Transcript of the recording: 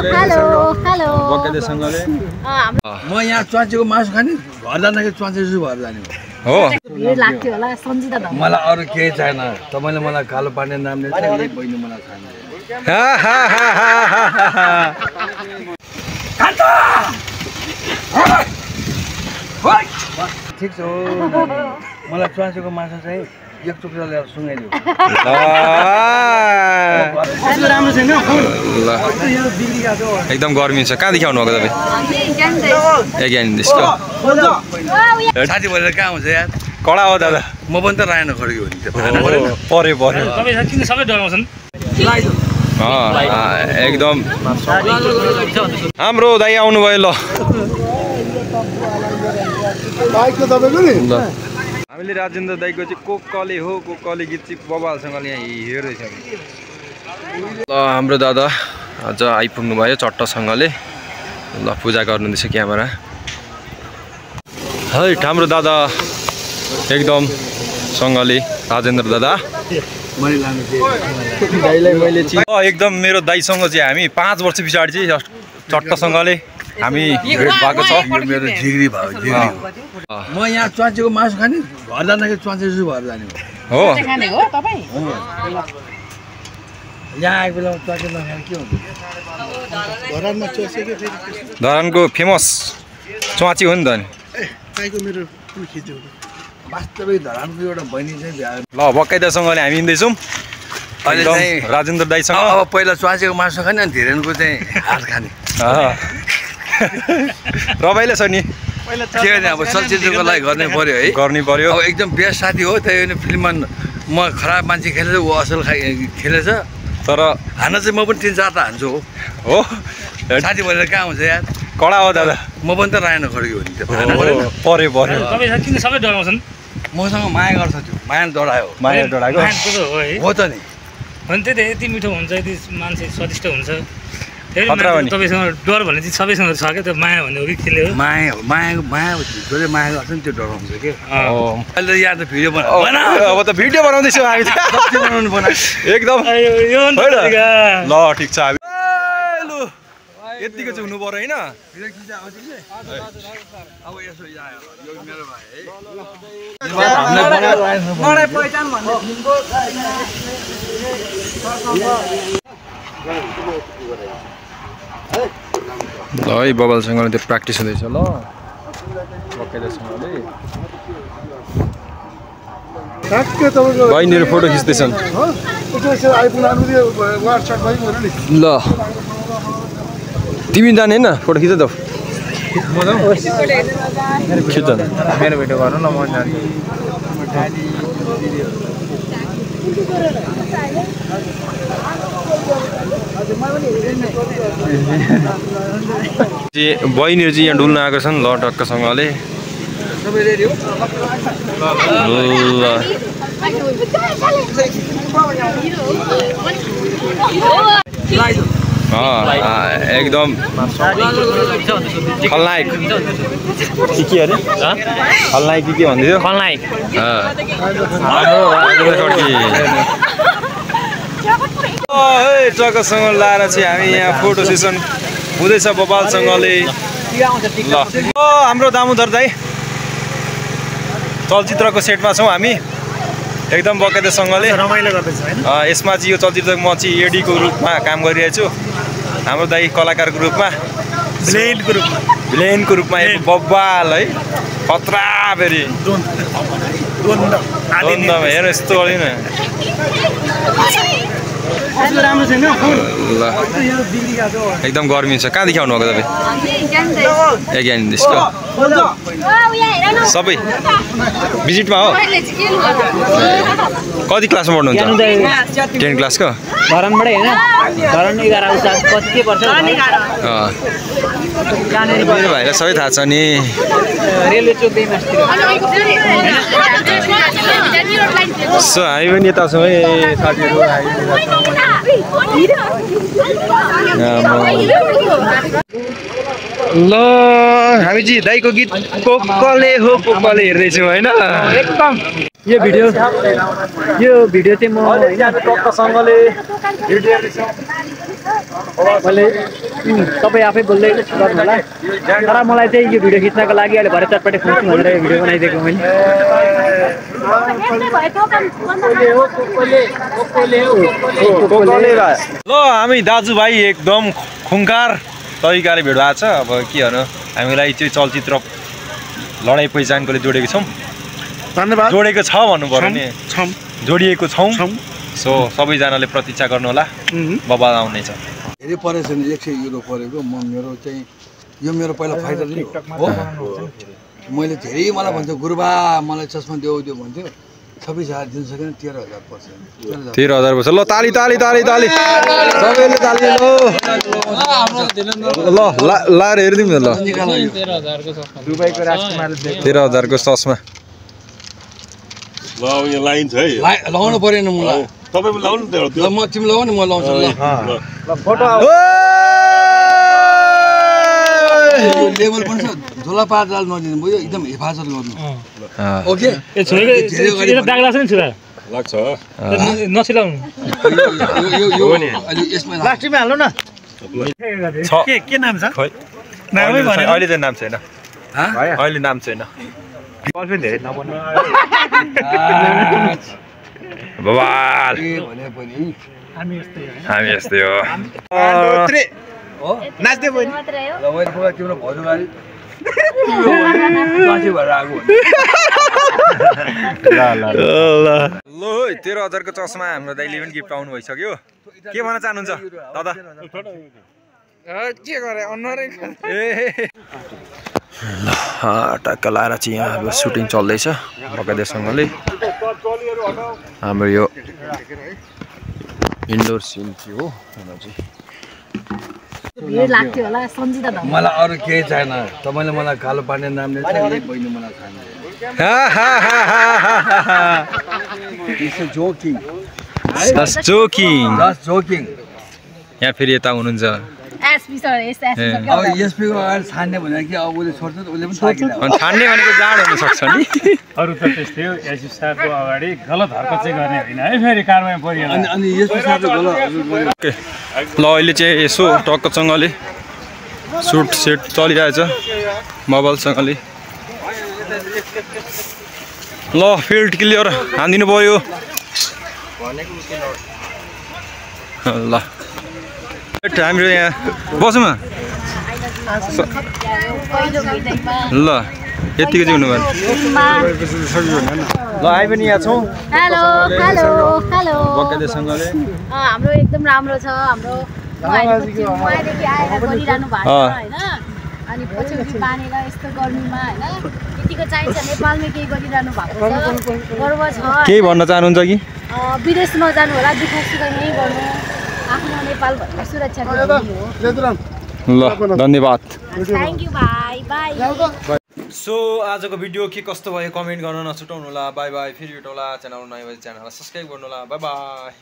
Hello hello बकेदेसँगले म यहाँ च्वाचेको मासु खाने घर जाँदाखेरि च्वाचे जस्तो भएर जाने हो भिड लाग्थ्यो होला सन्जिता दा मलाई अरू केही छैन तपाईँले मलाई कालो पार्ने नाम दिन्छ यही बहिनी मलाई खाने ठिक छ मलाई च्वाचेको मासु चाहिँ एक टुक्रा ल्याएर सुँगाइदियो राम्रो छैन एकदम गर्मी छ कहाँदेखि आउनु भएको तपाईँ ज्ञानदेशको साथी भनेर कहाँ हुन्छ यार कडा हो दादा म पनि त रायन खड्की हो नि त्यो पर्यो किन सबै डराउँछन् एकदम हाम्रो दाइ आउनुभयो ल हामीले राजेन्द्र दाइको चाहिँ कोकले हो कोकले गीत चाहिँ बबालसँगले यहाँ हेर्दैछौँ ल हाम्रो दादा अझ आइपुग्नु भयो चट्टसँगले ल पूजा गर्नुहुँदैछ क्यामेरा है हाम्रो दादा एकदम सँगले राजेन्द्र दादा एकदम मेरो दाइसँग चाहिँ हामी 5 वर्ष पछाडि चाहिँ चट्टसँगले हामी भेट भएको छ मेरो जिग्री भयो जिग्री म यहाँ च्वाचेको मासु खाने घर जाँदाखेरि च्वाचे जस्तो भएर जाने हो खाने हो तपाई यहाँ आएको बेलामा च्वाचे नखाएर के हुन्छ धरानको फेमस च्वाची हो नि त नि वास्तविक धरानको एउटा बहिनी चाहिँ भ्या ल बकाइदासँगले हामी हिँड्दैछौँ अहिले चाहिँ राजेन्द्र दाइसँग अब पहिला च्वाचेको मासु खाने अनि धेरैको चाहिँ हात खाने रमाइलो छ नि के गर्ने अब चलचित्रको लागि गर्नै पर्यो है गर्नै पर्यो अब एकदम बेस्ट साथी हो त्यही भएर फिल्ममा म खराब मान्छे खेलेछ ऊ असल खेलेछ तर हान्न चाहिँ म पनि 3-4 त हान्छु हो साथी भनेर कहाँ हुन्छ यार कडा हो दादा म पनि त रायन खड्की हो नि त्यो पर्यो तपाईँ किन सबै डराउँछन् मसँग माया गर्छ त्यो माया डरायो माया डराएको हो है हो त नि अनि त्यही त यति मिठो हुन्छ यति मान्छे स्वादिष्ट हुन्छ खतरा हो नि। तपाईँसँग डर भन्ने चिज सबैसँग छ क्या त्यो माया भन्ने हो कि खेल्यो माया हो माया जसले माया गर्छ नि त्यो डराउँछ कि अहिले त यहाँ त भिडियो अब त भिडियो बनाउँदैछौँ हामी त बनाउनु बनायो एकदम यो नि त होइन? तरिका। ल ठिक छ हामी लु यतिको चाहिँ हुनु पर्यो होइन अब यसो आयो यो मेरो भाइ है मलाई पहिचान भन्ने फिल्मको ल है बबालसँगले त्यो प्र्याक्टिस हुँदैछ ल बकाइदासँगले बहिनीहरू फोटो खिच्दैछन् ल तिमी जाने होइन फोटो खिच त खिच मेरो भिडियो गर्नु न म जान्छु बहिनीहरू चाहिँ यहाँ डुल्न आएको छन् ल टक्कसँगले एकदम खलनायक के अरे खलनायक के भन्दै थियो खलनायक ट्रकसँग लाएर चाहिँ हामी यहाँ फोटो सेसन हुँदैछ बबालसँगले ल हाम्रो दामोदर दाइ चलचित्रको सेटमा छौँ हामी एकदम बकाइदासँगले रमाइलो गर्दैछ होइन यसमा चाहिँ यो चलचित्र म चाहिँ एडीको रूपमा काम गरिरहेको छु हाम्रो दाइ कलाकारको रूपमा भिलेनको रूपमा बब्बाल है खतरा फेरि हेर यस्तो गरिन राम्रो छैन ल एकदम गर्मी छ कहाँदेखि आउनु भएको तपाईँ ज्ञानदेशको सबै भिजिटमा हो कति क्लासमा पढ्नुहुन्छ 10 क्लासको धरानबाटै होइन धरान 11 कति के पर्छ मेरो भाइलाई सबै थाहा छ नि रेलवे चोककै मास्तिर सो हामी पनि यता छौँ है साथीहरू ल हामी चाहिँ दाइको गीत कोकले हो कोकले हेर्दैछौँ होइन एकदम यो भिडियो चाहिँ म टक्कसँगले मैले तपाईँ आफै बोल्दै गर्नु होला तर मलाई चाहिँ यो भिडियो खिच्नको लागि अहिले भरे चटपटे खुसी भनेर यो भिडियो बनाइदिएको मैले ल हामी दाजुभाइ एकदम खुङ्खार तरिकाले भेट भएको छ। अब के गर्नु हामीलाई चाहिँ चलचित्र लडाइँ पहिचानको जोडेको छौँ, धन्यवाद। जोडेको छ भन्नु पर्यो नि, जोडिएको छौँ। सो सबैजनाले प्रतीक्षा गर्नु होला, बबाल आउनेछ। धेरै परेछ नि 100 युरो परेको। म मेरो चाहिँ यो मेरो पहिला फाइदा नै हो। मैले धेरै मलाई भन्थ्यो गुरुबा मलाई चस्मा देऊ भन्थ्यो, 26,000 दिन सकेन, 13,000 पर्छ। 13,000 पर्छ। ल ताली ताली ताली ताली सबैले ताली। ल लाएर हेरिदिउँ न। ल 13,000 को चस्मा ल यो लाइन छ है, लगाउनु परेन मलाई। तपाईँ पनि लाउनु त्यो। ल म तिमी लगाउ नि, म लाउँछु। ल लेभल पनि छ, झोला पार जाल नदिनु भयो, एकदम हेफाजत गर्नु। ओके दाग लाग्छ नि छुरा लाग्छ नसिलाउनु यो अलि यसमा प्लास्टिकमा हाल्नु न। के नाम छ अहिले चाहिँ नाम छैन, अहिले नाम छैन। बबाल भने पनि हामी यस्तै हो। नाच्दै भयो नि। ल मैले पुरा तिम्रो भजुगाडी पछि भएर आएको। ल 13,000 को चस्मा हाम्रो दाइले पनि गिफ्ट पाउनु भइसक्यो। के भन्न चाहनुहुन्छ दादा? के गरे अनुहारै ल टक्क लाएर चाहिँ यहाँ अब सुटिङ चल्दैछ बकाइदेसँगले। हाम्रो यो इन्डोर सिन थियो हो। भिड लाग्थ्यो होला सम्झिँदा धन्यवाद। मलाई अरू केही छैन, तपाईँले मलाई कालो पार्ने नाम दिन्छ, यही बहिनी मलाई छैन। जोकिङ। यहाँ फेरि यता हुनुहुन्छ एसपी सर अब एसपीको अगाडि छान्ने भनेर कि अब उसले छोड्छ त उसले पनि थाकिन। अनि छान्ने भनेको जाड हुनसक्छ नि। अरू त त्यस्तै हो। एसपी साहबको अगाडि गलत हरकत चाहिँ गर्ने होइन है, फेरि कारवाही परिहाल्छ। अनि एसपी साहबले गलत। ल अहिले चाहिँ यसो टक्कसँगले सुट सेट चलिरहेछ मोबाइलसँगले। ल फिल्ड क्लियर हानिदिनु पऱ्यो। ल हाम्रो यहाँ बसौँ न। ल यतिको चाहिँ हुनु भयो। ल आइ पनि यहाँ छौँ हेलो हेलो हेलो। बकाइदेसँगले हाम्रो एकदम राम्रो छ। हाम्रो उहाँदेखि आएर गरिरहनु भएको छ होइन। अनि पछि पानीर यस्तो गर्मीमा होइन यतिको चाहिन्छ। नेपालमा केही गरिरहनु भएको छ, गर्व छ। केही भन्न चाहनुहुन्छ कि? विदेश नजानु होला, दुःख सुख यहीँ गर्नु। आफ्नो नेपाल भनेर सुरक्षा गर्नु हो। ल धन्यवाद। Thank you by by. So आजको भिडियो के कस्तो भयो कमेन्ट गर्न नछुटाउनु होला। By by. फेरि भेटौँला। च्यानल नयाँ भए च्यानललाई सब्सक्राइब गर्नु होला। By by.